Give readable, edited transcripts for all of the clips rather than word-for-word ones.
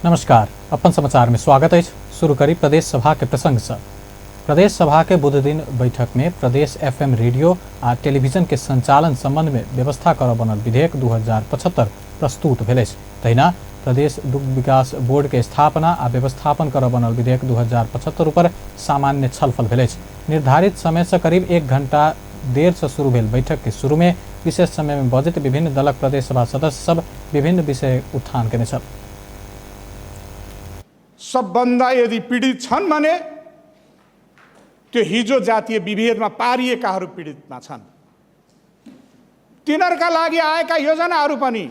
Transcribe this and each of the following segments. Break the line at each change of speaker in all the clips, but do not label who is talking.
नमस्कार, अपन समाचार में स्वागत है। शुरू करी प्रदेश सभा के प्रसंग से। प्रदेश सभा के बुध दिन बैठक में प्रदेश एफएम रेडियो आ टेलीविजन के संचालन संबंध में व्यवस्था कर बनल विधेयक 2075 प्रस्तुत भेल अछि। तहिना प्रदेश दुग्ध विकास बोर्ड के स्थापना आ व्यवस्थापन कर बनल विधेयक 2075 ऊपर सामान्य छलफल भेल अछि। निर्धारित समय से करीब 1 घंटा देर से शुरू भेल बैठक के शुरू में विशेष समय में बजट विभिन्न दलक प्रदेश सभा सदस्य सब विभिन्न विषय उत्थान केने छल।
सबभन्दा यदि पीडित छन् भने त्यो हिजो जातीय विभेदमा पारिएकाहरू पीडितमा छन्। तिनीहरूका लागि आएका योजनाहरू पनि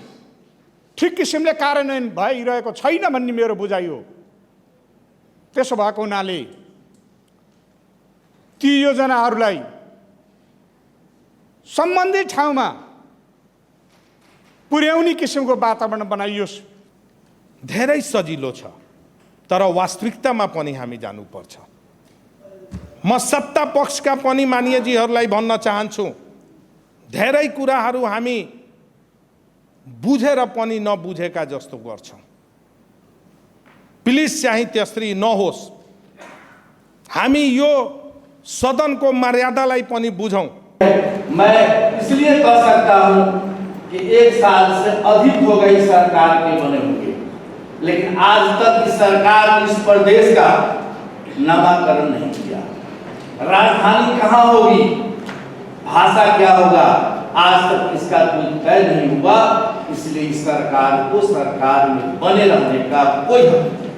ठिक किसिमले कार्यान्वयन भइरहेको छैन भन्ने मेरो बुझाइ हो। त्यसो भएको हुनाले ती योजनाहरूलाई सम्बन्धित ठाउँमा पुर्याउने किसिमको वातावरण बनाइयोस्।
धेरै सजिलो छ, तर वास्तविकतामा पनि हामी जानुपर्छ। म सत्ता पक्षका पनि मान्यजीहरूलाई भन्न चाहन्छु, धेरै कुराहरू हामी बुझेर पनि नबुझेका जस्तो गर्छौँ। प्लिज चाहिँ त्यसरी नहोस्। हामी यो सदनको मर्यादालाई पनि बुझौँ।
मैं इसलिए कह सकता हूं कि 1 साल से अधिक हो गई सरकार के बने हुए, लेकिन आज तक इस सरकार ने इस प्रदेश का नामाकरण नहीं किया। राजधानी कहाँ होगी, भाषा क्या होगा, आज तक इसका कोई तय नहीं हुआ। इसलिए इस सरकार को सरकार में बने रहने का कोई हक नहीं।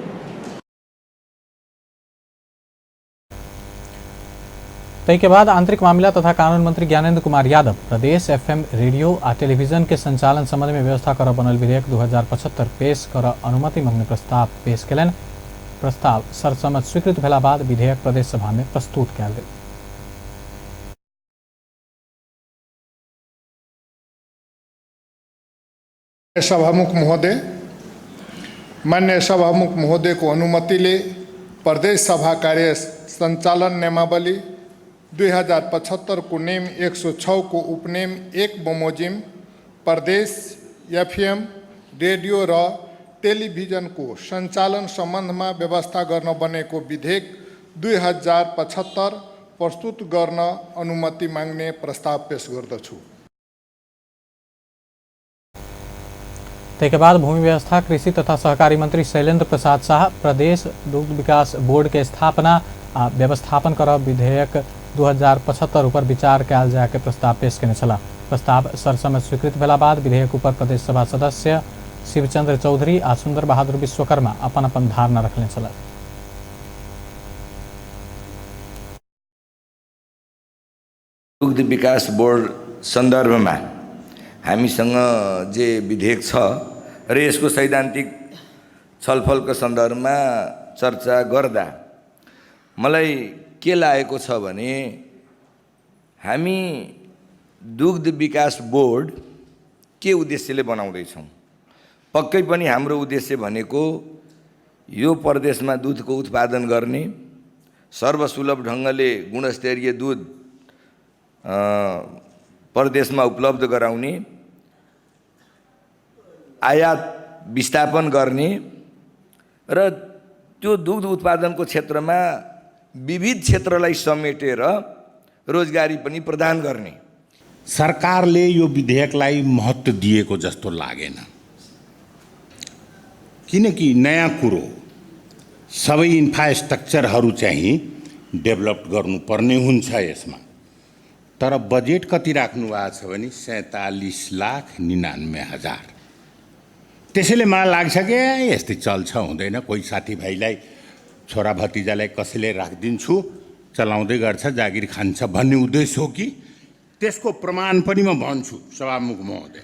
ताहि के बाद आंतरिक मामिला तथा कानून मंत्री ज्ञानेन्द्र कुमार यादव प्रदेश एफएम रेडियो आ टेलीविजन के संचालन संबंध में व्यवस्था कर बनल विधेयक 2075 पेश कर अनुमति मंगने प्रस्ताव पेश केलनि। प्रस्ताव सर्वसम्मत स्वीकृत भेला बाद विधेयक प्रदेश सभा में प्रस्तुत कयल गेल।
सभामुख महोदय, मान्य सभामुख महोदय को अनुमतिले प्रदेश सभा कार्य सञ्चालन नियमावली 2075 को नियम 106 को उपनियम 1 बमोजिम प्रदेश एफएम रेडियो र टेलिभिजनको सञ्चालन सम्बन्धमा व्यवस्था गर्न बनेको विधेयक 2075 प्रस्तुत गर्न अनुमति माग्ने प्रस्ताव पेश गर्दछु।
ताहिके बाद भूमि व्यवस्था, कृषि तथा सहकारी मंत्री शैलेंद्र प्रसाद शाह प्रदेश दुग्ध विकास बोर्ड के स्थापना आ व्यवस्थापन कर विधेयक 2075 ऊपर विचार कयल जाय के प्रस्ताव पेश केने छलाह। प्रस्ताव सर्वसम्मत स्वीकृत भेला बाद विधेयक ऊपर प्रदेश सभा सदस्य शिवचंद्र चौधरी आ सुंदर बहादुर विश्वकर्मा अपन अपन धारणा रखने छलाह।
दुग्ध विकास बोर्ड सन्दर्भमा हामीसँग जे विधेयक छ र यसको सैद्धान्तिक छलफलको सन्दर्भमा चर्चा गर्दा मलाई के लागेको छ भने हामी दुग्ध विकास बोर्ड के उद्देश्यले बनाउँदैछौँ? पक्कै पनि हाम्रो उद्देश्य भनेको यो प्रदेशमा दुधको उत्पादन गर्ने, सर्वसुलभ ढङ्गले गुणस्तरीय दुध प्रदेशमा उपलब्ध गराउने, आयात विस्थापन गर्ने र त्यो दुग्ध उत्पादनको क्षेत्रमा विविध क्षेत्रलाई समेटेर रोजगारी पनि प्रदान गर्ने।
सरकारले यो विधेयकलाई महत्त्व दिएको जस्तो लागेन, किनकि नयाँ कुरो सबै इन्फ्रास्ट्रक्चरहरू चाहिँ डेभलप गर्नुपर्ने हुन्छ यसमा। तर बजेट कति राख्नु भएको छ भने 47,99,000। त्यसैले मलाई लाग्छ कि यस्तै चल्छ, हुँदैन। कोही साथीभाइलाई, छोरा भतिजालाई कसैले राखिदिन्छु, चलाउँदै गर्छ, जागिर खान्छ भन्ने उद्देश्य हो कि? त्यसको प्रमाण पनि म भन्छु सभामुख महोदय।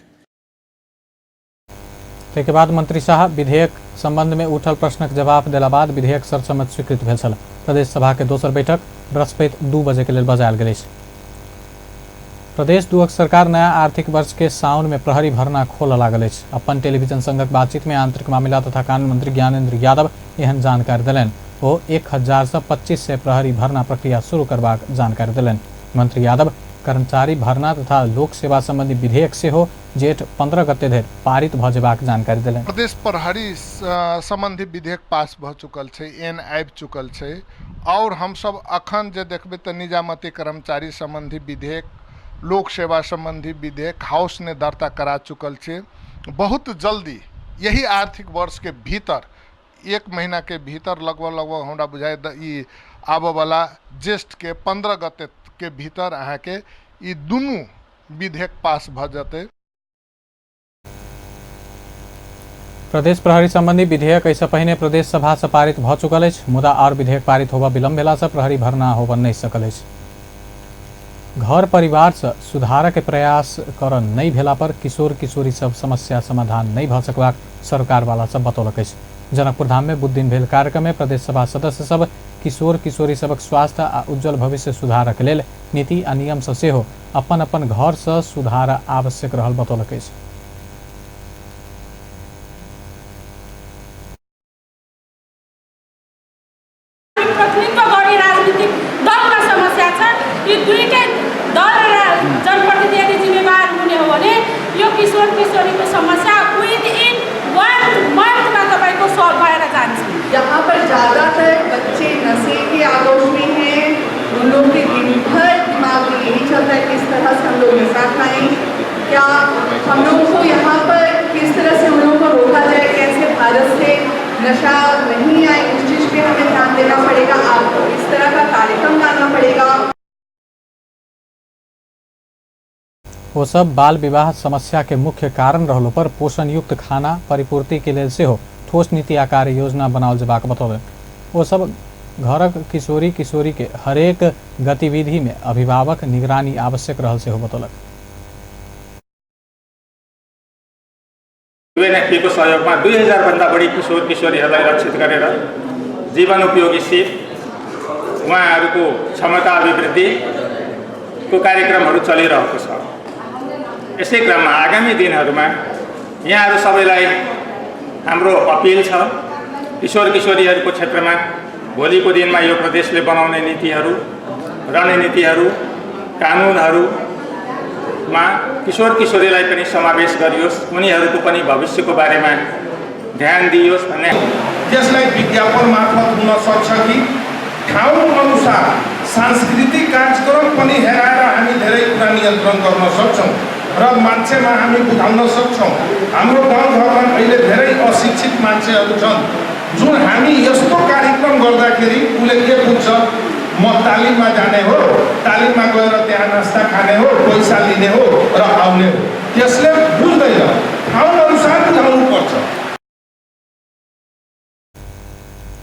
ताहिके बाद मंत्री शाह विधेयक संबंध में उठल प्रश्नक जवाब देला बाद विधेयक सर्वसम्मत स्वीकृत भेल छल। प्रदेश सभा के दोसर बैठक बृहस्पति 2 बजे के लेल बजायल गेल अछि। प्रदेश दुअक सरकार नया आर्थिक वर्ष के साउन में प्रहरी भर्ना खोलऽ लागल अछि। अपन टेलीविजन संगक बातचीत में आंतरिक मामिला तथा कानून मंत्री ज्ञानेन्द्र यादव एहन जानकारी देलनि। ओ 1000 से 2500 प्रहरी भर्ना प्रक्रिया शुरू करबाक जानकारी देलनि। मंत्री यादव कर्मचारी भर्ना तथा लोक सेवा संबंधी विधेयक सेहो जेठ 15 गते धरि पारित भऽ जेबाक जानकारी देलनि।
प्रदेश प्रहरी सम्बन्धी विधेयक पास भऽ चुकल छै, एन आबि चुकल छै। और हमसब अखन जे देखबै तऽ निजामती कर्मचारी सम्बन्धी विधेयक, लोक सेवा सम्बन्धी विधेयक हाउस ने दर्ता करा चुकल छै। बहुत जल्दी यही आर्थिक वर्ष के भीतर, एक महीना के भीतर लगभग लगभग हमरा बुझाइ ई आबऽवला ज्येष्ठ के 15 गते के भीतर अहाँके ई दुनू विधेयक पास भऽ जेतै।
प्रदेश प्रहरी संबंधी विधेयक एहिसँ पहिने प्रदेश सभा से पारित भऽ चुकल अछि, मुदा आओर विधेयक पारित होबऽ विलम्ब भेलासँ प्रहरी भर्ना होबऽ नहि सकल अछि। घर परिवार से सुधारक प्रयास कर नहि भेला पर किशोर किशोरी सब समस्या समाधान नहि भऽ सकबाक सरकारवाला सब बतौलक अछि। जनकपुर धाम में बुध दिन भेल कार्यक्रम में प्रदेश सभा सदस्य सब किशोर किशोरी सबक स्वास्थ्य आ उज्जवल भविष्य सुधारक लेल नीति आ नियम से सेहो अपन अपन घर से सुधार आवश्यक रहल बतौलक अछि।
प्रतिनिधित्व गर्ने राजनीतिक दलमा समस्या छ। यी दुईटै दल र जनप्रतिनिधि यदि जिम्मेवार हुने हो भने यो किशोर किशोरीको समस्या विदिन 1 मन्थमा तपाईँको सल्भ भएर जान्छ।
यहाँ पर ज़्यादातर बच्चे नशे के आगोश में हैं। उन लोगों के दिन भर दिमाग में यही चलता है किस तरह से हम लोग नशा खाएं, क्या हम लोगों को यहाँ पर किस तरह से उन लोगों को रोका जाए, कैसे भारत से नशा नहीं आए, उस चीज़ पे हमें ध्यान देना पड़ेगा। आपको इस तरह का कार्यक्रम लाना पड़ेगा।
वो सब बाल विवाह समस्या के मुख्य कारण रहलो पर पोषण युक्त खाना परिपूर्ति के लेल सेहो ठोस नीति आ कार्य योजना बनाओल जेबाक बतौलनि। ओ सब घरक किशोरी किशोरी के हरेक गतिविधि में अभिभावक निगरानी आवश्यक रहल सेहो बतौलक।
युएनएफपी को सहयोगमा 2000 भन्दा बढी किशोर किशोरीहरूलाई लक्षित गरेर जीवन उपयोगी सिप, उहाँहरूको क्षमता अभिवृद्धिको कार्यक्रमहरू चलिरहेको छ। यसै क्रममा आगामी दिनहरूमा यहाँहरू सबैलाई हाम्रो अपिल छ, किशोर किशोरीहरूको क्षेत्रमा भोलिको दिनमा यो प्रदेशले बनाउने नीतिहरू, रणनीतिहरू, कानुनहरूमा किशोर किशोरीलाई पनि समावेश गरियोस्, उनीहरूको पनि भविष्यको बारेमा ध्यान दिइयोस् भन्ने।
त्यसलाई विज्ञापन मार्फत हुन सक्छ कि ठाउँ अनुसार सांस्कृतिक कार्यक्रम पनि हेराएर हामी धेरै कुरा नियन्त्रण गर्न सक्छौँ र मान्छेमा हामी बुझाउन सक्छौँ। हाम्रो गाउँघरमा अहिले धेरै अशिक्षित मान्छेहरू छन्, जुन हामी यस्तो कार्यक्रम गर्दाखेरि उसले के बुझ्छ, म तालिममा जाने हो, तालिममा गएर त्यहाँ नास्ता खाने हो, पैसा लिने हो र आउने हो। त्यसले बुझ्दैन, ठाउँ अनुसार बुझाउनु पर्छ।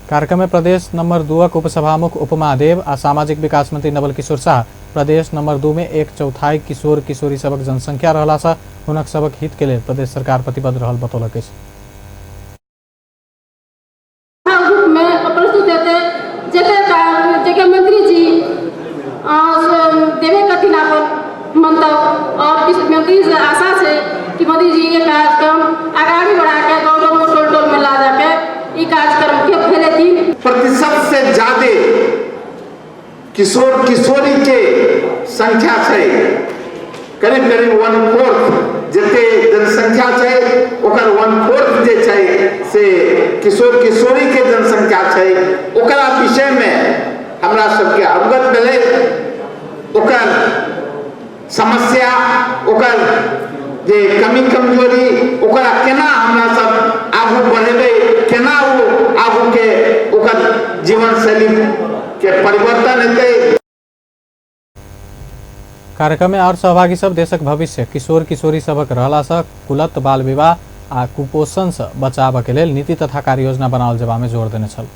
कार्यक्रम में प्रदेश नंबर 2 उपसभामुख उपमा देव आ सामाजिक विकास मंत्री नवल किशोर शाह प्रदेश नंबर 2 में 1/4 किशोर किशोरी सबक जनसंख्या रहला से हुनक सबक हित के लेल प्रदेश सरकार प्रतिबद्ध रहल बतौलक अछि।
रूप में प्रस्तुत हेतै जेकर मंत्री जी देवे कथिन अपन मंतव्य और मंत्री से आशा है कि मोदी जी ये कार्यक्रम आगाड़ी बढ़ा के गाँव गाँव टोल टोल में ला जाके ये कार्यक्रम के फैलेथिन।
प्रतिशत से ज्यादा किशोर किशोरी के संख्या है, करीब करीब 1/4 जते जनसंख्या है ओकर 1/4 जे छै से किशोर किशोरी के जनसंख्या छै। ओकरा विषय में हमरा सबके अवगत भेलै, ओकर समस्या, ओकर जे कमी कमजोरी, ओकरा केना हमरा सब आगू बढ़ेबै, केना ओ आगू के ओकर जीवनशैली के परिवर्तन हेतै।
कार्यक्रम में और सहभागी सब देशक भविष्य किशोर किशोरी सबक रहला से कुलत बाल विवाह आ कुपोषण से बचाव के लेल नीति तथा कार्ययोजना बनाओल जेबा में जोर देने छल।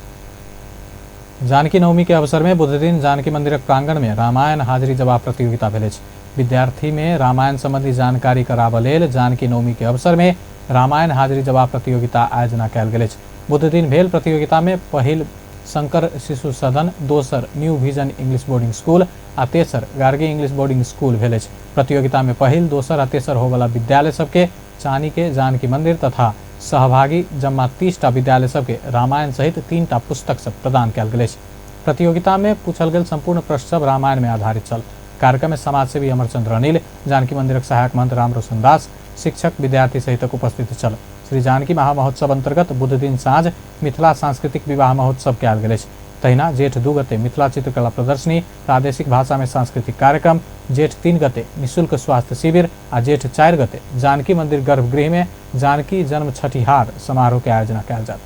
जानकी नवमी के अवसर में बुधदिन जानकी मंदिरक प्रांगण में रामायण हाजिरी जवाब प्रतियोगिता भेल अछि। विद्यार्थी में रामायण संबंधी जानकारी कराबऽ लेल जानकी नवमी के अवसर में रामायण हाजिरी जवाब प्रतियोगिता आयोजना कयल गेल अछि। बुधदिन भेल प्रतियोगिता में पहिल शंकर शिशु सदन, दोसर new vision English boarding school आ तेसर गार्गी इंग्लिश बोर्डिंग स्कूल भेल अछि। प्रतियोगिता में पहिल, दोसर आ तेसर होवला विद्यालय सबके चानी के जानकी मंदिर तथा सहभागी जम्मा 30टा विद्यालय सबके रामायण सहित 3टा पुस्तक सब प्रदान कयल गेल अछि। प्रतियोगिता में पूछल गेल संपूर्ण प्रश्न सब रामायण में आधारित छल। कार्यक्रम में समाजसेवी अमरचंद्र अनिल, जानकी मंदिरक सहायक महंत रामरोशन दास, शिक्षक विद्यार्थी सहितक उपस्थित छल। श्री जानकी महामहोत्सव अंतर्गत बुध दिन साँझ मिथिला सांस्कृतिक विवाह महोत्सव कयल गेल अछि। तहिना जेठ 2 गते मिथिला चित्रकला प्रदर्शनी, प्रादेशिक भाषा में सांस्कृतिक कार्यक्रम, जेठ 3 गते निःशुल्क स्वास्थ्य शिविर आ जेठ 4 गते जानकी मंदिर गर्भगृह में जानकी जन्म छठिहार समारोह के आयोजना कयल जायत।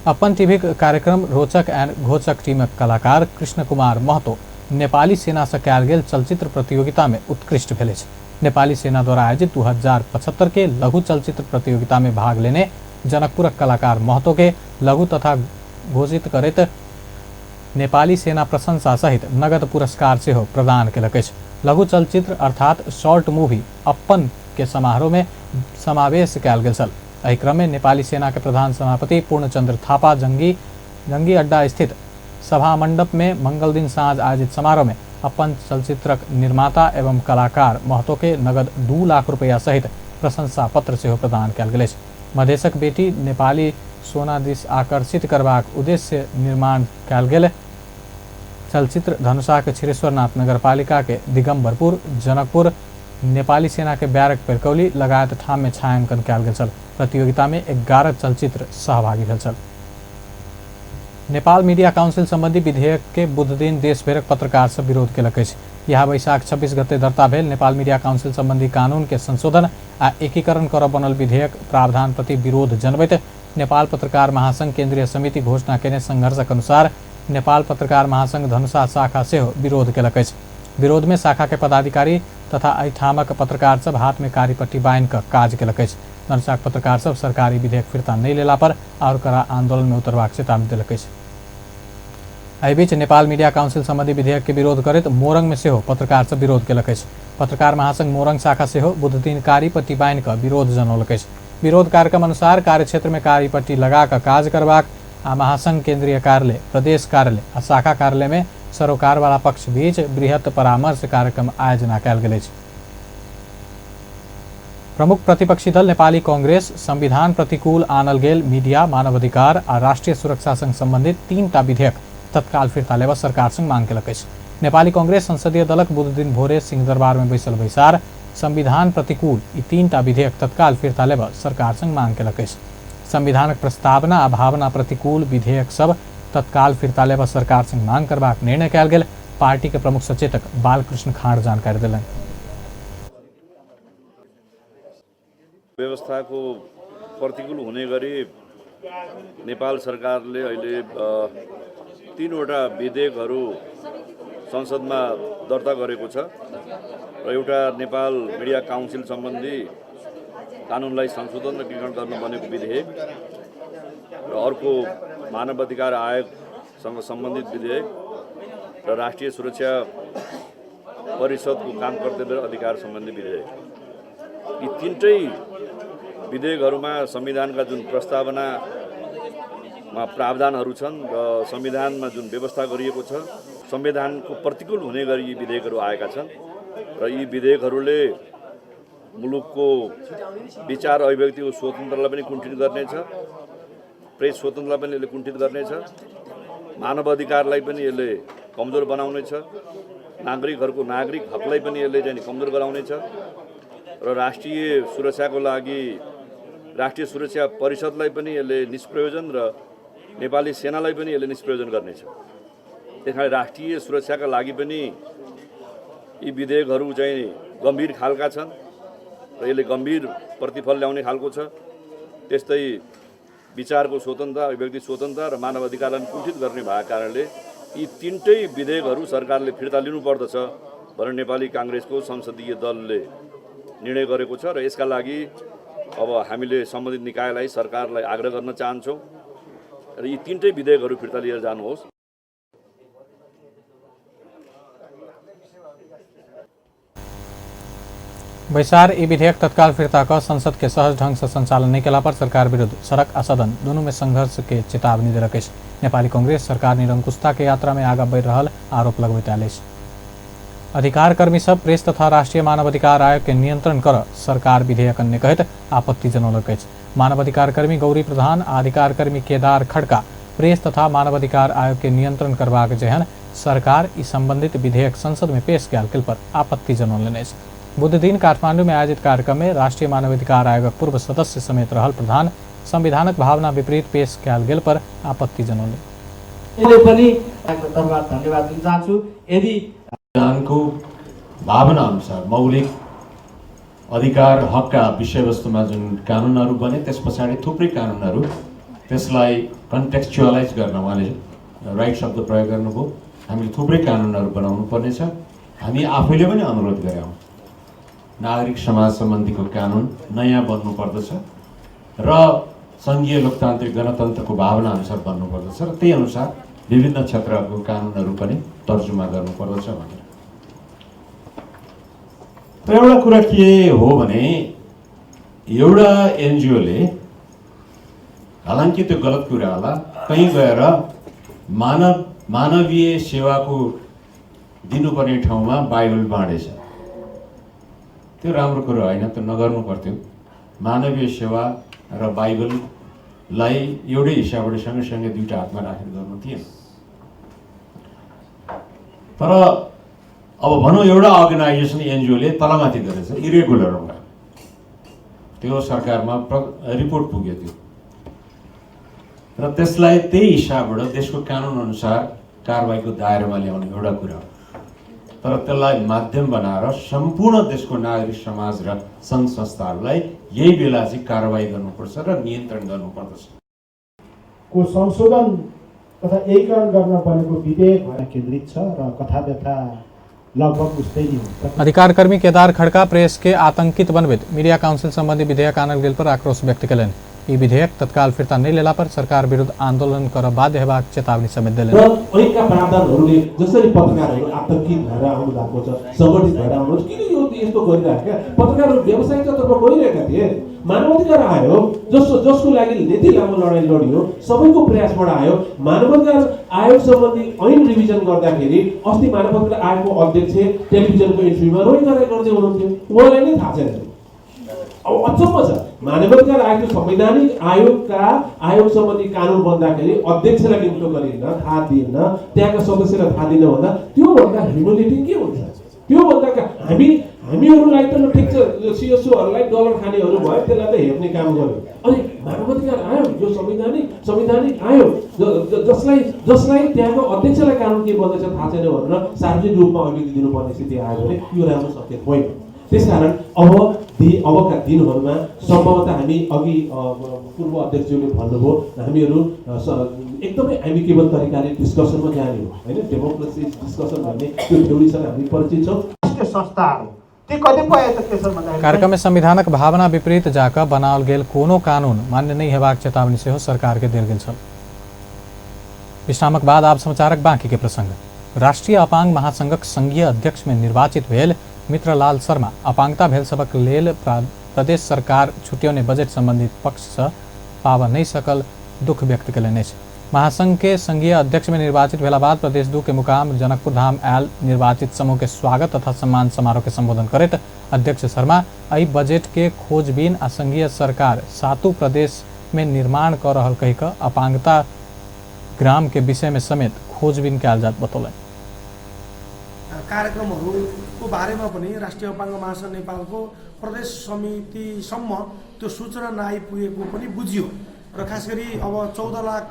अपन टीवी कार्यक्रम रोचक एंड घोचक टीमक कलाकार कृष्ण कुमार महतो नेपाली सेना से कयल गेल चलचित्र प्रतियोगिता में उत्कृष्ट भेल अछि। नेपाली सेना द्वारा आयोजित 2075 के लघु चलचित्र प्रतियोगिता में भाग लेने जनकपुरक कलाकार महतो के लघु तथा घोषित करैत नेपाली सेना प्रशंसा सहित नगद पुरस्कार सेहो प्रदान केलक अछि। लघु चलचित्र अर्थात शॉर्ट मूवी अप्पन के समारोह में समावेश कयल गेल छल। एहि क्रम में नेपाली सेना के प्रधान सेनापति पूर्णचंद्र थापा जंगी अड्डा स्थित सभा मंडप में मंगल दिन साँझ आयोजित समारोह में अपन चलचित्रक निर्माता एवं कलाकार महतो के नगद 2 लाख रुपया सहित प्रशंसा पत्र सेहो प्रदान कयल गेल अछि। मधेशक बेटी नेपाली सोना दिस आकर्षित करबाक उद्देश्य निर्माण कयल गेल चलचित्र धनुषा के क्षीरेश्वरनाथ नगरपालिका के दिगम्बरपुर, जनकपुर, नेपाली सेना के बैरक पेरकौली लगायत ठाम में छायांकन कयल गेल छल। प्रतियोगिता में 11 चलचित्र सहभागी भेल छल। नेपाल मीडिया काउंसिल संबंधी विधेयक के बुध दिन देशभरिक पत्रकार सब विरोध केलक अछि। यह वैशाख 26 गते दर्ता भेल नेपाल मीडिया काउंसिल संबंधी कानून के संशोधन आ एकीकरण कर बनल विधेयक प्रावधान प्रति विरोध जनबैत नेपाल पत्रकार महासंघ केंद्रीय समिति घोषणा केने संघर्षक अनुसार नेपाल पत्रकार महासंघ धनुषा शाखा सेहो विरोध केलक अछि। विरोध में शाखा के पदाधिकारी तथा एहिठामक पत्रकार सब हाथ में कारीपट्टी बान्हि कऽ काज केलक अछि। धनुषाक पत्रकार सब सरकारी विधेयक फिर्ता नहि लेला पर और कड़ा आंदोलन में उतरबाक चेतावनी देलक अछि। एहि बीच नेपाल मीडिया काउंसिल संबंधी विधेयक के विरोध करैत मोरंग में सेहो पत्रकार सब विरोध केलक अछि। पत्रकार महासंघ मोरंग शाखा सेहो बुध दिन कारीपट्टी बान्हि कऽ विरोध जनौलक अछि। विरोध कार्यक्रम अनुसार कार्यक्षेत्र में कारीपट्टी लगा कऽ काज करबाक आ महासंघ केंद्रीय कार्यालय, प्रदेश कार्यालय आ शाखा कार्यालय में सरोकारवाला पक्ष बीच बृहत परामर्श कार्यक्रम आयोजना कयल गेल अछि। प्रमुख प्रतिपक्षी दल नेपाली कांग्रेस संविधान प्रतिकूल आनल गेल मीडिया, मानवाधिकार आ राष्ट्रिय सुरक्षा संग संबंधित 3टा विधेयक तत्काल फिर्ता लेबऽ सरकार संग मांग केलक अछि। नेपाली कांग्रेस संसदीय दलक बुध दिन भोरे सिंहदरबार में बैसल बैसार संविधान प्रतिकूल ई 3टा विधेयक तत्काल फिर्ता लेबऽ सरकार संग मांग केलक अछि। संविधानक प्रस्तावना आ भावना प्रतिकूल विधेयक सब तत्काल फिर्ता लेबऽ सरकार संग मांग करबाक निर्णय कयल गेल पार्टी के प्रमुख सचेतक बालकृष्ण खाँड जानकारी देलनि।
व्यवस्थाको प्रतिकूल हुने गरी नेपाल सरकारले अहिले 3वटा विधेयकहरू संसदमा दर्ता गरेको छ र एउटा नेपाल मिडिया काउन्सिल सम्बन्धी कानुनलाई संशोधन र एकीकरण गर्न बनेको विधेयक र अर्को मानवाधिकार आयोगसँग सम्बन्धित विधेयक र राष्ट्रिय सुरक्षा परिषदको काम कर्तव्य र अधिकार सम्बन्धी विधेयक। यी 3टै विधेयकहरूमा संविधानका जुन प्रस्तावनामा प्रावधानहरू छन् र संविधानमा जुन व्यवस्था गरिएको छ संविधानको प्रतिकूल हुने गरी यी विधेयकहरू आएका छन् र यी विधेयकहरूले मुलुकको विचार अभिव्यक्तिको स्वतन्त्रतालाई पनि कुण्ठित गर्नेछ, प्रेस स्वतन्त्रतालाई पनि यसले कुण्ठित गर्नेछ, मानवाधिकारलाई पनि यसले कमजोर बनाउनेछ, नागरिकहरूको नागरिक हकलाई पनि यसले चाहिँ कमजोर गराउनेछ र राष्ट्रिय सुरक्षाको लागि राष्ट्रिय सुरक्षा परिषदलाई पनि यसले निष्प्रयोजन र नेपाली सेनालाई पनि यसले निष्प्रयोजन गर्नेछ। त्यस कारण राष्ट्रिय सुरक्षाका लागि पनि यी विधेयकहरू चाहिँ गम्भीर खालका छन् र यसले गम्भीर प्रतिफल ल्याउने खालको छ। त्यस्तै विचारको स्वतन्त्रता, अभिव्यक्ति स्वतन्त्रता र मानवाधिकारलाई कुण्ठित गर्ने भएको कारणले यी 3टै विधेयकहरू सरकारले फिर्ता लिनुपर्दछ भनेर नेपाली काङ्ग्रेसको संसदीय दलले निर्णय गरेको छ र यसका लागि अब हामीले सम्बन्धित निकायलाई, सरकारलाई आग्रह गर्न चाहन्छौँ र यी 3टै विधेयकहरू फिर्ता लिएर जानुहोस्।
बैसार ई विधेयक तत्काल फिर्ता क संसद के सहज ढंग से संचालन नहीं केला पर सरकार विरुद्ध सड़क आ सदन दुनू में संघर्ष के चेतावनी देलक अछि। नेपाली कांग्रेस सरकार निरंकुशता के यात्रा में आगा बढ़ि रहल आरोप लगबैत आयल अछि। अधिकार कर्मी सब प्रेस तथा राष्ट्रिय मानवाधिकार आयोग के नियंत्रण कर सरकार विधेयक अन्य कहैत आपत्ति जनौलक अछि। मानवाधिकार कर्मी गौरी प्रधान आ अधिकार कर्मी केदार खड़का प्रेस तथा मानवाधिकार आयोग के नियंत्रण करबाक जेहन सरकार ई संबंधित विधेयक संसद में पेश कयल गेल पर आपत्ति जनौलनि अछि। बुधदिन काठमांडू में आयोजित कार्यक्रम में राष्ट्रीय मानवाधिकार आयोगक पूर्व सदस्य समेत रहल प्रधान संविधानक भावना विपरीत पेश कयल गेल पर आपत्ति जनौलनि।
पनि धन्यवाद दिन चाहन्छु। यदि संविधानको भावना अनुसार मौलिक अधिकार हकका विषयवस्तुमा जुन कानुनहरू बने त्यस पछाडि थुप्रै कानुनहरू त्यसलाई कन्टेक्चुअलाइज गर्न उहाँले राइट शब्द प्रयोग गर्नुभयो। हामीले थुप्रै कानुनहरू बनाउनु पर्नेछ। हामी आफैले पनि अनुरोध गरेका हौँ, नागरिक समाज सम्बन्धीको कानुन नयाँ बन्नुपर्दछ र सङ्घीय लोकतान्त्रिक गणतन्त्रको भावना अनुसार बन्नुपर्दछ र त्यही अनुसार विभिन्न क्षेत्रहरूको कानुनहरू पनि तर्जुमा गर्नुपर्दछ भनेर। तर एउटा कुरा के हो भने एउटा एनजिओले, हालाकि त्यो गलत कुरा होला, कहीँ गएर मानवीय सेवाको दिनुपर्ने ठाउँमा बाइबल बाँडेछ, त्यो राम्रो कुरो होइन, त्यो नगर्नु पर्थ्यो। मानवीय सेवा र बाइबललाई एउटै हिसाबबाट सँगसँगै दुईवटा हातमा राखेर गर्नु थिएन। तर अब भनौँ एउटा अर्गनाइजेसन एनजिओले तलमाथि गरेछ, इरेगुलर भयो, त्यो सरकारमा रिपोर्ट पुग्यो त्यो, र त्यसलाई त्यही हिसाबबाट देशको कानुन अनुसार कारबाहीको दायरामा ल्याउने एउटा कुरा हो। तर त्यसलाई माध्यम बनाएर सम्पूर्ण देशको नागरिक समाज र सङ्घ संस्थाहरूलाई यही बेला चाहिँ कारबाही गर्नुपर्छ र नियन्त्रण गर्नुपर्दछ।
को संशोधन तथा एकीकरण गर्न बनेको विधेयक केन्द्रित छ र कथा व्यथा लगभग उस्तै नै हो।
अधिकारकर्मी केदार खड़का प्रेस के आतंकित बनबैत मीडिया काउंसिल संबंधी विधेयक आनल गेल पर आक्रोश व्यक्त कयलनि। ई विधेयक तत्काल फिर्ता नहि लेला पर सरकार विरुद्ध आंदोलन कर बाध्य हेबाक चेतावनी समेत देलनि।
र ऐनका प्रावधानहरूले जसरी पत्रकारहरू आतंकित भएर आउनु भएको छ, सङ्गठित भएर आउनु, किन यो यस्तो गरिरहेको क्या? पत्रकारहरू व्यावसायिक तौरमा गइरहेका थिए। मानवाधिकार आयोग जसको लागि यति लामो लडाइँ लडियो, सबैको प्रयासबाट आयो। मानवाधिकार आयोग सम्बन्धी ऐन रिभिजन गर्दाखेरि अस्ति मानवाधिकार आयोगको अध्यक्ष टेलिभिजनको इन्टरभ्यूमा रोइ गराइ गर्दै हुनुहुन्थ्यो, उहाँलाई नै थाहा छैन। अब अचम्म छ, मानवाधिकार आयोगको संवैधानिक आयोगका आयोग सम्बन्धी कानुन बन्दाखेरि अध्यक्षलाई नियुक्त गरिएन, थाहा दिएन, त्यहाँका सदस्यलाई थाहा दिएन भन्दा त्योभन्दा ह्युमिलिटी के हुन्छ? त्योभन्दा हामीहरूलाई त ठिक छ, सिएसओहरूलाई डलर खानेहरू भयो, त्यसलाई त हेर्ने काम गर्यो। अनि मानवाधिकार आयोग यो संवैधानिक आयोग जसलाई त्यहाँको अध्यक्षलाई कानुन के बन्दैछ थाहा छैन भनेर सार्वजनिक रूपमा अभिव्यक्ति दिनुपर्ने स्थिति आयो भने यो राम्रो सङ्केत होइन। त्यसकारण अबका दिनहरूमा सम्भवतः हामी अघि पूर्व अध्यक्षज्यूले भन्नुभयो, हामीहरू एकदमै एमिकेबल तरिकाले डिस्कसनमा जाने हो, होइन? डेमोक्रेसी डिस्कसन भन्ने त्यो थ्योरीसँग हामी परिचित छौँ।
संस्थाहरू ती कतिपय त के छन् भन्दाखेरि
कार्यक्रम में संविधानक भावना विपरीत जाकऽ बनाओल गेल कोनो कानून मान्य नहि हेबाक चेतावनी सेहो सरकार के देल गेल छल। विश्रामक बाद आब समाचारक बाकी के प्रसंग। राष्ट्रीय अपांग महासंघक संघीय अध्यक्ष में निर्वाचित भेल मित्रलाल शर्मा अपांगता भेल सबक लेल प्रदेश सरकार छुट्यौने बजट संबंधित पक्ष से पाबऽ नहि सकल दुख व्यक्त कयलनि अछि। महासंघ के संघीय अध्यक्ष में निर्वाचित भेला बाद प्रदेश 2 के मुकाम जनकपुर धाम आयल निर्वाचित समूह के स्वागत तथा सम्मान समारोह के संबोधन करैत अध्यक्ष शर्मा एहि बजट के खोजबीन आ संघीय सरकार सातू प्रदेश में निर्माण कऽ रहल कहि कऽ अपांगता ग्राम के विषय में समेत खोजबीन कयल जात बतौलनि।
कार्यक्रमहरूको बारेमा पनि राष्ट्रिय अपाङ्ग महासङ्घ नेपालको प्रदेश समितिसम्म त्यो सूचना नआइपुगेको पनि बुझियो र खास गरी अब 14 लाख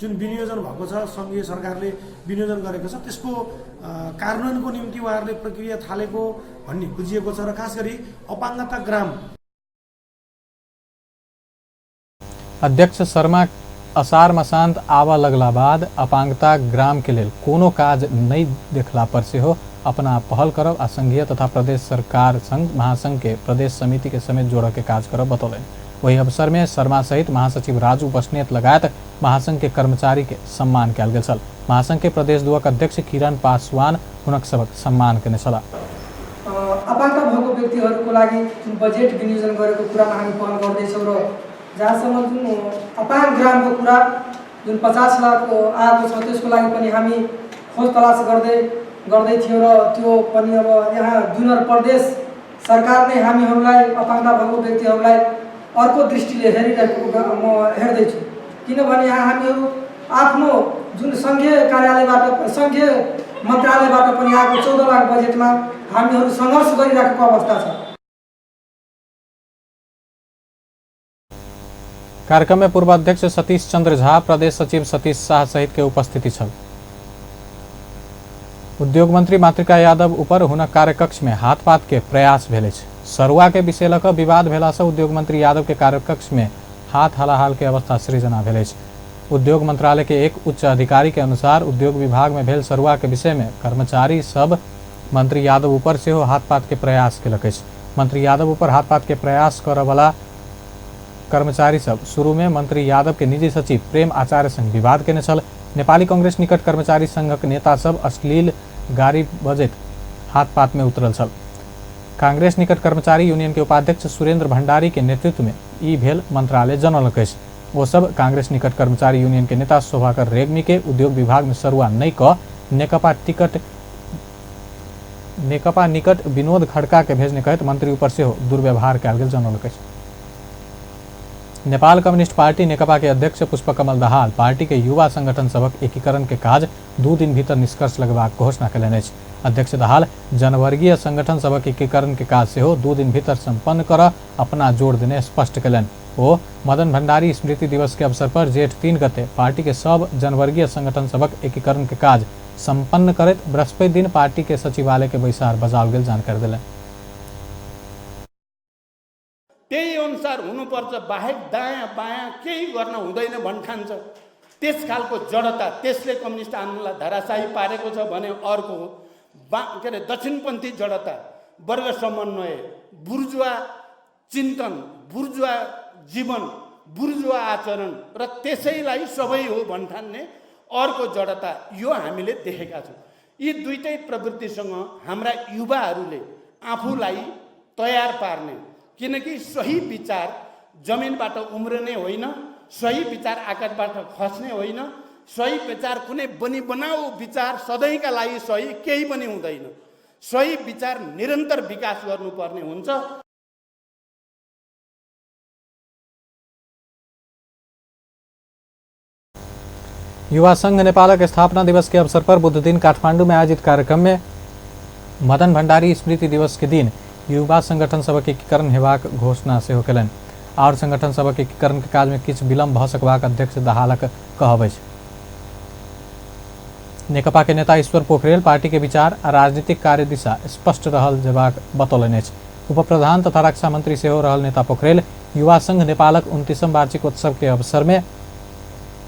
जुन विनियोजन भएको छ, सङ्घीय सरकारले विनियोजन गरेको छ, त्यसको कार्यान्वयनको निम्ति उहाँहरूले प्रक्रिया थालेको भन्ने बुझिएको छ र खास गरी अपाङ्गता ग्राम।
अध्यक्ष शर्मा असार मसान्त आबऽ लगला बाद अपांगता ग्राम के लेल कोनो काज नहि देखला पर सेहो अपना पहल करब आ संघीय तथा प्रदेश सरकार संग महासंघ के प्रदेश समिति के समेत जोड़ऽ के काज करब बतौलनि। वही अवसर में शर्मा सहित महासचिव राजू बस्नेत लगायत महासंघ के कर्मचारी के सम्मान कयल गेल छल। महासंघ के प्रदेश 2 अध्यक्ष किरण पासवान हुनक सबक सम्मान केने छलाह।
अपाङ्गता भएको व्यक्तिहरूको लागि जुन बजेट विनियोजन गरेको कुरामा हामी पहल गर्दैछौँ र जहाँसम्म जुन अपाङ्ग ग्रामको कुरा जुन 50 लाख आएको छ त्यसको लागि पनि हामी खोज तलास गर्दै थियौँ र त्यो पनि अब यहाँ जुनर प्रदेश सरकार नै हामीहरूलाई अपाङ्गता भएको व्यक्तिहरूलाई अर्को दृष्टिले हेरिरहेको म हेर्दैछु, किनभने यहाँ हामीहरू आफ्नो जुन सङ्घीय कार्यालयबाट, सङ्घीय मन्त्रालयबाट पनि आएको 14 लाख बजेटमा हामीहरू सङ्घर्ष गरिराखेको अवस्था छ।
कार्यक्रम में पूर्व अध्यक्ष सतीश चंद्र झा, प्रदेश सचिव सतीश शाह सहित के उपस्थिति छल। उद्योग मंत्री मातृका यादव ऊपर हुनक कार्यकक्ष में हाथपात के प्रयास भेल अछि। सरुआ के विषय लऽ कऽ विवाद भेला से उद्योग मंत्री यादव के कार्यकक्ष में हाथ हलाहाल के अवस्था सृजना भेल अछि। उद्योग मंत्रालय के एक उच्च अधिकारी के अनुसार उद्योग विभाग में भेल सरुआ के विषय में कर्मचारी सब मंत्री यादव ऊपर सेहो हाथपात के प्रयास केलक अछि। मंत्री यादव ऊपर हाथपात के प्रयास करऽ वाला कर्मचारी सब शुरू में मंत्री यादव के निजी सचिव प्रेम आचार्य संग विवाद केने छल। नेपाली कांग्रेस निकट कर्मचारी संघक नेता सब अश्लील गाड़ी बजैत हाथपात में उतरल छल। कांग्रेस निकट कर्मचारी यूनियन के उपाध्यक्ष सुरेंद्र भंडारी के नेतृत्व में ई भेल मंत्रालय जनौलक अछि। वो सब कांग्रेस निकट कर्मचारी यूनियन के नेता शोभाकर रेग्मी के उद्योग विभाग में सरुआ नहीं क नेकपा निकट विनोद खड़का के भेजने कहैत मंत्री ऊपर सेहो दुर्व्यवहार कयल गेल जनौलक अछि। नेपाल कम्युनिस्ट पार्टी नेकपा के अध्यक्ष पुष्पकमल दाहाल पार्टी के युवा संगठन सभक एकीकरण के काज 2 दिन भीतर निष्कर्ष लगबाक घोषणा कयलनि अछि। अध्यक्ष दाहाल जनवर्गीय संगठन सभक एकीकरण के काज सेहो 2 दिन भीतर संपन्न कर अपना जोड़ देने स्पष्ट कयलनि। ओ मदन भंडारी स्मृति दिवस के अवसर पर जेठ 3 गते पार्टी के सब जनवर्गीय संगठन सभक एकीकरण के काज संपन्न करैत बृहस्पति दिन पार्टी के सचिवालय के बैसार बजाओल गेल जानकारी देलनि।
त्यही अनुसार हुनुपर्छ, बाहेक दायाँ बायाँ केही गर्न हुँदैन भन्ठान्छ। त्यस खालको जडता त्यसले कम्युनिस्ट आन्दोलनलाई धराशायी पारेको छ भने अर्को हो के अरे दक्षिणपन्थी जडता, वर्ग समन्वय, बुर्जुवा चिन्तन, बुर्जुवा जीवन, बुर्जुवा आचरण र त्यसैलाई सबै हो भन्ठान्ने अर्को जडता, यो हामीले देखेका छौँ। यी दुईटै प्रवृत्तिसँग हाम्रा युवाहरूले आफूलाई तयार पार्ने, किनकि सही विचार जमिनबाट उम्रने होइन, सही विचार आकाशबाट खस्ने होइन, सही विचार कुनै बनी बनाऊ विचार सधैँका लागि सही केही पनि हुँदैन। सही विचार निरन्तर विकास गर्नुपर्ने हुन्छ।
युवा संघ नेपालक स्थापना दिवस के अवसर पर बुध दिन काठमांडू में आयोजित कार्यक्रम में मदन भंडारी स्मृति दिवस के दिन युवा संगठन सभक एकीकरण हेबाक घोषणा सेहो कयलनि। आओर संगठन सभक एकीकरण के काज में किछु विलम्ब भऽ सकबाक अध्यक्ष दाहालक कहब अछि। नेकपा के नेता ईश्वर पोखरेल पार्टी के विचार आ राजनीतिक कार्य दिशा स्पष्ट रहल जेबाक बतौलनि अछि। उप प्रधान तथा रक्षा मंत्री सेहो रहल नेता पोखरेल युवा संघ नेपालक 29म वार्षिकोत्सव के अवसर में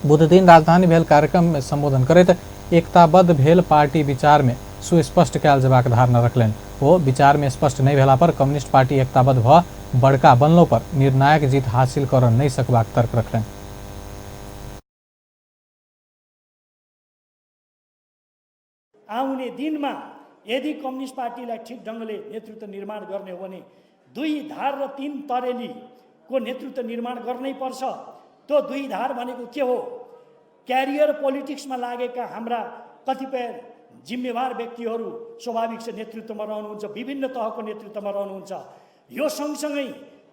बुध दिन राजधानी भेल कार्यक्रम में संबोधन करैत एकताबद्ध भेल पार्टी विचार में सुस्पष्ट कयल जेबाक धारणा रखलनि। ओ विचार में स्पष्ट नहि भेला पर कम्युनिस्ट पार्टी एकताबद्ध भऽ बड़का बनलो पर निर्णायक जीत हासिल कर नहि सकबाक तर्क रखलनि।
आउने दिनमा यदि कम्युनिस्ट पार्टीलाई ठिक ढङ्गले नेतृत्व निर्माण गर्ने हो भने 2 धार र 3 तरेलीको नेतृत्व निर्माण गर्नै पर्छ। त्यो 2 धार भनेको के हो? क्यारियर पोलिटिक्समा लागेका हाम्रा कतिपय जिम्मेवार व्यक्तिहरू स्वाभाविक से नेतृत्वमा रहनुहुन्छ, विभिन्न तहको नेतृत्वमा रहनुहुन्छ। यो सँगसँगै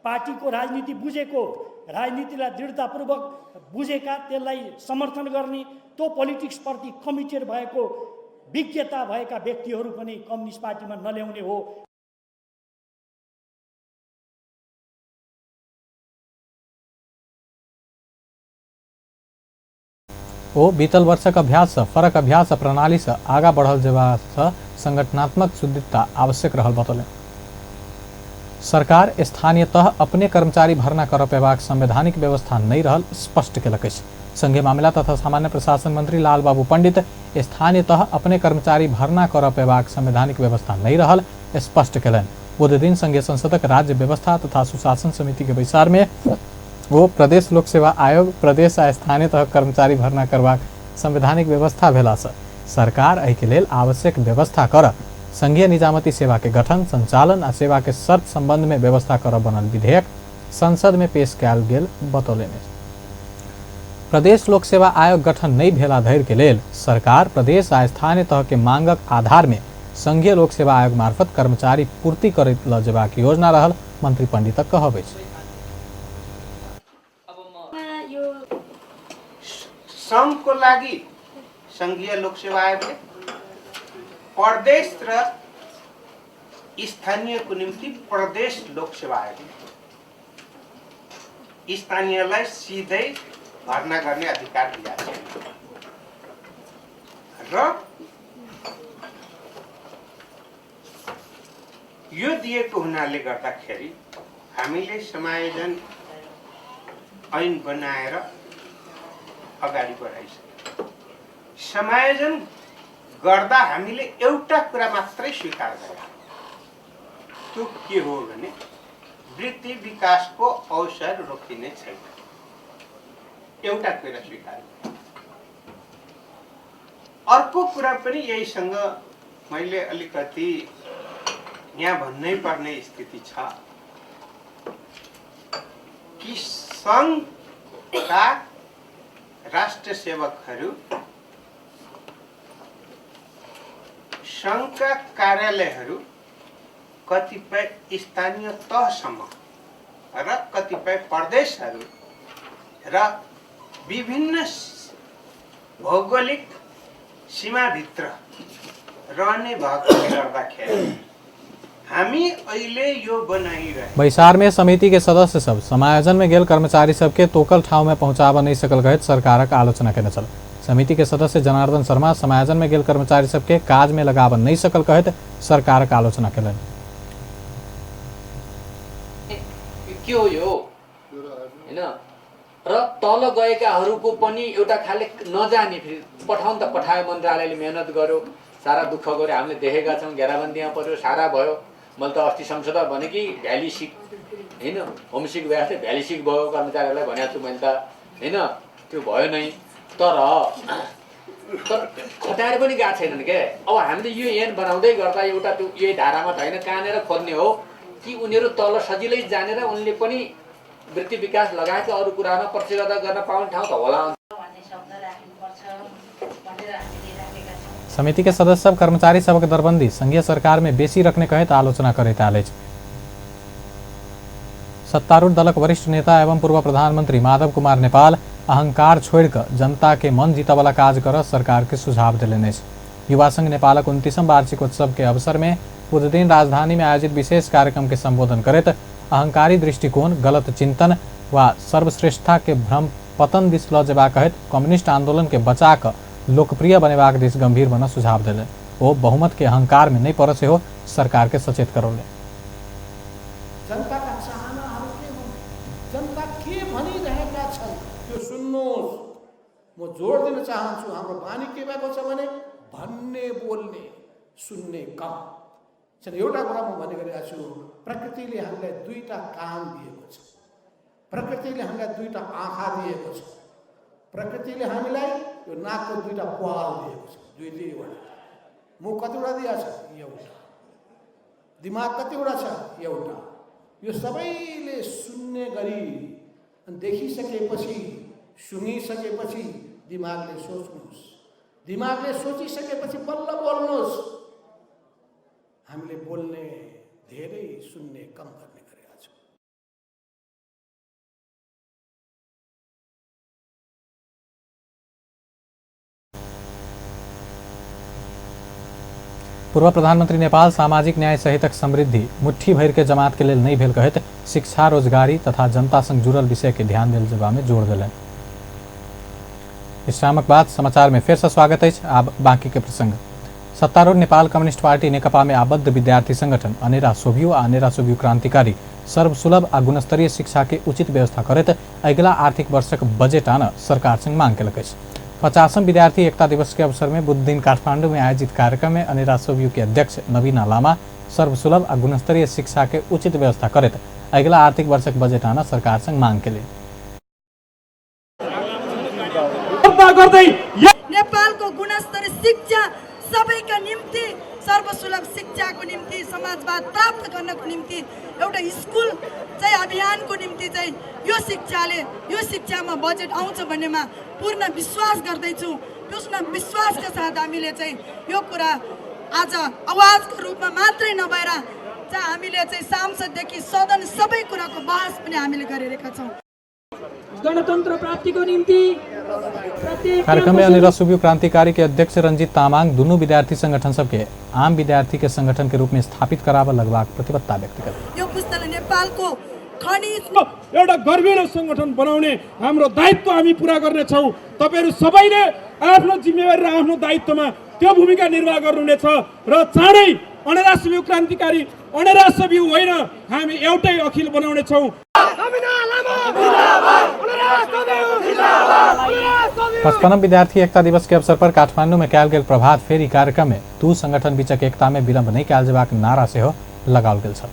पार्टीको राजनीति बुझेको, राजनीतिलाई दृढतापूर्वक बुझेका, त्यसलाई समर्थन गर्ने, त्यो पोलिटिक्सप्रति कमिटेड भएको, विज्ञता भएका व्यक्तिहरू पनि कम्युनिस्ट पार्टीमा नल्याउने हो।
ओ बीतल वर्षक अभ्यास से फरक अभ्यास प्रणाली से आगा बढ़ल जेबा से संगठनात्मक शुद्धता आवश्यक रहल बतौलनि। सरकार स्थानीय तह अपने कर्मचारी भर्ना कर पेबाक संवैधानिक व्यवस्था नहि रहल स्पष्ट केलक अछि। संघीय मामिला तथा सामान्य प्रशासन मंत्री लालबाबू पंडित स्थानीय तह अपने कर्मचारी भर्ना कर पेबाक संवैधानिक व्यवस्था नहि रहल स्पष्ट केलनि। बुध दिन संघीय संसदक राज्य व्यवस्था तथा सुशासन समिति के बैसार में वो प्रदेश लोक सेवा आयोग प्रदेश आ स्थानीय तह कर्मचारी भर्ना करबाक संवैधानिक व्यवस्था भेला से सरकार एहि के लेल आवश्यक व्यवस्था कर संघीय निजामती सेवा के गठन, संचालन आ सेवा के शर्त संबंध में व्यवस्था कर बनल विधेयक संसद में पेश कयल गेल बतौलनि। प्रदेश लोक सेवा आयोग गठन नहि भेला धरि के लेल सरकार प्रदेश आ स्थानीय तह के मांगक आधार में संघीय लोक सेवा आयोग मार्फत कर्मचारी पूर्ति करैत ल जेबाक योजना रहल मंत्री पंडितक कहब अछि।
संघको लागि सङ्घीय लोकसेवा आयोगले, प्रदेश र स्थानीयको निम्ति प्रदेश लोकसेवा आयोगले। स्थानीयलाई सिधै भर्ना गर्ने अधिकार दिएको छैन र यो दिएको हुनाले गर्दाखेरि हामीले समायोजन ऐन बनाएर अगाडि बढाइसक्यौँ। समायोजन गर्दा हामीले एउटा कुरा मात्रै स्वीकार गर्यौँ, त्यो के हो भने वृत्ति विकासको अवसर रोकिने छैन, एउटा कुरा स्वीकार गर्यौँ। अर्को कुरा पनि यहीसँग मैले अलिकति यहाँ भन्नै पर्ने स्थिति छ कि सङ्घका राष्ट्र सेवकहरू सङ्घका कार्यालयहरू कतिपय स्थानीय तहसम्म र कतिपय प्रदेशहरू र विभिन्न भौगोलिक सीमाभित्र रहने भएकोले गर्दाखेरि हामी अहिले यो बनाइरहे।
बैसार में समिति के सदस्य सब समायोजन में गेल कर्मचारी सबके तोकल ठाउँ में पहुंचाब नहीं सकल कहत सरकारक आलोचना केने छल। समिति के सदस्य जनार्दन शर्मा समायोजन में गेल कर्मचारी सबके काज में लगाब नहीं सकल कहत सरकारक आलोचना केलनि।
के हो यो हैन, र तल गएकाहरूको पनि एउटा खाले नजाने, फेरि पठाउनु त पठायो, मन्त्रालयले मेहनत गर्यो, सारा दुःख गर्यो, हामीले देखेका छौँ, घेराबन्दीमा पर्यो, सारा भयो। मैले त अस्ति संसदमा भने कि भ्याली सिक हैन, होमसिक भए जस्तै भ्याली सिक भयो कर्मचारीहरूलाई भनेको छु मैले त हैन, त्यो भयो नै। तर तर खटाएर पनि गएको छैनन् के। अब हामीले यो ऐन बनाउँदै गर्दा एउटा त्यो यही धारामा त होइन, कहाँनिर खोज्ने हो कि उनीहरू तल सजिलै जानेर उनले पनि वृत्ति विकास लगायतका अरू कुरामा प्रतिबद्धता गर्न पाउने ठाउँ त होला।
समिति के सदस्य सब कर्मचारी सबक दरबंदी संघीय सरकार में बेसी रखने कहत आलोचना करैत आयल अछि। सत्तारूढ़ दलक वरिष्ठ नेता एवं पूर्व प्रधानमंत्री माधव कुमार नेपाल अहंकार छोड़िकऽ जनता के मन जीतऽवला काज करऽ सरकार के सुझाव देलनि अछि। युवा संघ नेपालक 29म वार्षिकोत्सव के अवसर में बुधदिन राजधानी में आयोजित विशेष कार्यक्रम के संबोधन करैत अहंकारी दृष्टिकोण, गलत चिंतन व सर्वश्रेष्ठता के भ्रम पतन दिस लऽ जेबाक कहैत कम्युनिस्ट आंदोलन के बचा कऽ लोकप्रिय बनेबाक दिस गंभीर बनऽ सुझाव देलनि। ओ बहुमत के अहंकार में नहीं पड़ऽ सेहो सरकार के सचेत करौलनि।
जनताका चाहनाहरू के हुन्, जनता के भनिरहेका छन् त्यो सुन्नुहोस्। म जोड दिन चाहन्छु, हाम्रो बानी के भएको छ भने भन्ने बोल्ने सुन्ने कम। एउटा कुरा म भन्ने गरिरहेको छु, प्रकृतिले हामीलाई दुईटा कान दिएको छ, प्रकृतिले हामीलाई दुईटा आँखा दिएको छ, प्रकृतिले हामीलाई यो नाकको दुईटा प्वाल दिएको छ, दुई दुईवटा। मुख कतिवटा दिएको छ? एउटा। दिमाग कतिवटा छ? एउटा। यो सबैले सुन्ने गरी अनि देखिसकेपछि सुनिसकेपछि दिमागले सोच्नुहोस्, दिमागले सोचिसकेपछि बल्ल बोल्नुहोस्। हामीले बोल्ने धेरै सुन्ने कम गर्ने गरेका छौँ।
पूर्व प्रधानमंत्री नेपाल सामाजिक न्याय सहितक समृद्धि मुट्ठी भरि के जमात के लेल नहीं भेल कहैत शिक्षा, रोजगारी तथा जनता संग जुड़ल विषय के ध्यान देल जेबा में जोड़ देलनि। विश्रामक बाद समाचार में फिर से स्वागत है। आब बाकी के प्रसंग। सत्तारूढ़ नेपाल कम्युनिस्ट पार्टी नेकपा में आबद्ध विद्यार्थी संगठन अनेरा सोभियो आ अनेरा सोभियो क्रांतिकारी सर्वसुलभ आ गुणस्तरीय शिक्षा के उचित व्यवस्था करैत अगिला आर्थिक वर्षक बजेट आन सरकार संग मांग केलक अछि। 50वां विद्यार्थी एकता दिवस के अवसर में बुध दिन काठमांडू में आयोजित कार्यक्रम में अनेरा सोभियो के अध्यक्ष नवीना लामा सर्वसुलभ आ गुणस्तरीय शिक्षा के उचित व्यवस्था करैत अगिला आर्थिक वर्षक बजेट आन सरकार संग मांग केलनि।
नेपालको गुणस्तरीय शिक्षा सबैका निम्ति, सर्वसुलभ शिक्षाको निम्ति, समाजवाद प्राप्त गर्नको निम्ति एउटा स्कुल चाहिँ अभियानको निम्ति चाहिँ यो शिक्षाले, यो शिक्षामा बजेट आउँछ भन्नेमा पूर्ण विश्वास गर्दैछु। त्यसमा विश्वासका साथ हामीले चाहिँ यो कुरा आज आवाजको रूपमा मात्रै नभएर चाहिँ हामीले चाहिँ सांसददेखि सदन सबै कुराको बहस पनि हामीले गरिरहेका छौँ।
गणतन्त्र प्राप्तिको निम्ति
कार्यक्रम में अनेरास्ववियु क्रांतिकारी के अध्यक्ष रंजीत तामांग दुनू विद्यार्थी संगठन सबके आम विद्यार्थी के संगठन के रूप में स्थापित कराबऽ लगबाक प्रतिबद्धता व्यक्त कयलनि।
यो पुस्ताले नेपालको खनिज
एउटा गर्विलो संगठन बनाउने हाम्रो दायित्व हामी पुरा गर्नेछौँ। तपाईहरू सबैले आफ्नो जिम्मेवारी र आफ्नो दायित्वमा त्यो भूमिका निर्वाह गर्नुहुनेछ र चाँडै अनेरास्ववियु क्रान्तिकारी अनेरास्ववियु होइन, हामी एउटै अखिल बनाउनेछौँ।
55 विद्यार्थी एकता दिवस के अवसर पर काठमांडू में कयल गेल प्रभात फेरी कार्यक्रम में दू संगठन बीचक एकता में विलंब नहि कयल जेबाक नारा सेहो लगाओल गेल छल।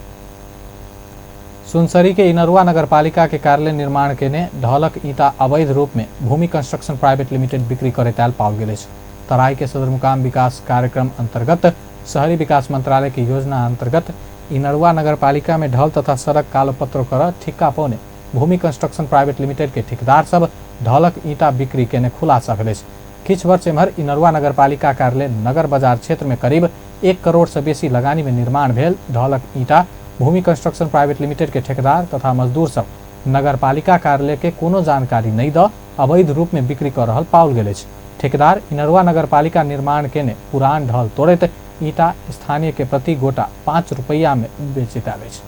सुनसरी के इनरुआ नगरपालिका के कार्यालय निर्माण केने ढलक ईंटा अवैध रूप में भूमि कंस्ट्रक्शन प्राइवेट लिमिटेड बिक्री करैत आयल पाओल गेल अछि। तराई के सदरमुकाम विकास कार्यक्रम अंतर्गत शहरी विकास मंत्रालय के योजना अंतर्गत इनरुआ नगरपालिका में ढल तथा सड़क कालोपत्रो कर ठिक्का पौने भूमि कंस्ट्रक्शन प्राइवेट लिमिटेड के ठेकेदार सब ढलक ईंटा बिक्री केने खुलासा भेल अछि। किछु वर्ष एम्हर इनरुआ नगरपालिका कार्यालय नगर बाजार क्षेत्र में करीब 1 करोड़ से बेसी लगानी में निर्माण भेल ढलक ईंटा भूमि कंस्ट्रक्शन प्राइवेट लिमिटेड के ठेकेदार तथा मजदूर सब नगरपालिका कार्यालय के कोनो जानकारी नहीं the अवैध रूप में बिक्री कर रहल पाओल गेल अछि। ठेकेदार इनरुआ नगरपालिका निर्माण केने पुरान ढल तोड़ैत ईंटा स्थानीय के प्रति गोटा 5 रुपैया में बेचैत आयल अछि।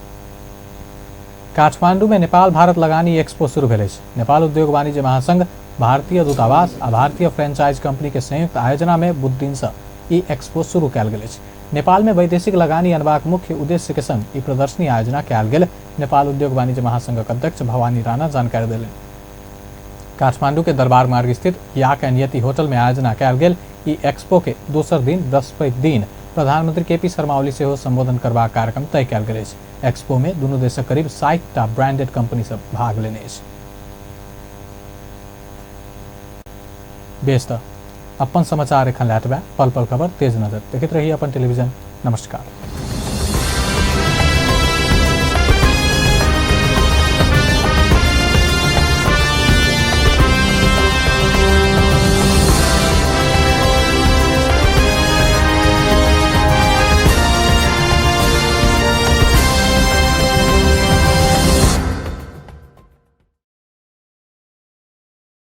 काठमांडू में नेपाल भारत लगानी एक्सपो शुरू भेल अछि। नेपाल उद्योग वाणिज्य महासंघ, भारतीय दूतावास आ भारतीय फ्रेंचाइज कंपनी के संयुक्त आयोजना में बुध दिन से ई एक्सपो शुरू कयल गेल अछि। नेपाल में वैदेशिक लगानी अनबाक मुख्य उद्देश्य के संग ई प्रदर्शनी आयोजना कयल गेल नेपाल उद्योग वाणिज्य महासंघक अध्यक्ष भवानी राणा जानकारी देलनि। काठमांडू के दरबार मार्ग स्थित याक एंड यति होटल में आयोजना कयल गेल ई एक्सपो के दोसर दिन बृहस्पति दिन प्रधानमंत्री केपी शर्मा ओली सेहो संबोधन करबाक कार्यक्रम तय कयल गेल अछि। एक्सपो में दुनू देशक करीब 60टा ब्रांडेड कंपनी सब भाग लेने अछि। बेस त अपन समाचार एखन लैटबा पल पल खबर तेज नजर देखैत रही अपन टेलीविजन। नमस्कार।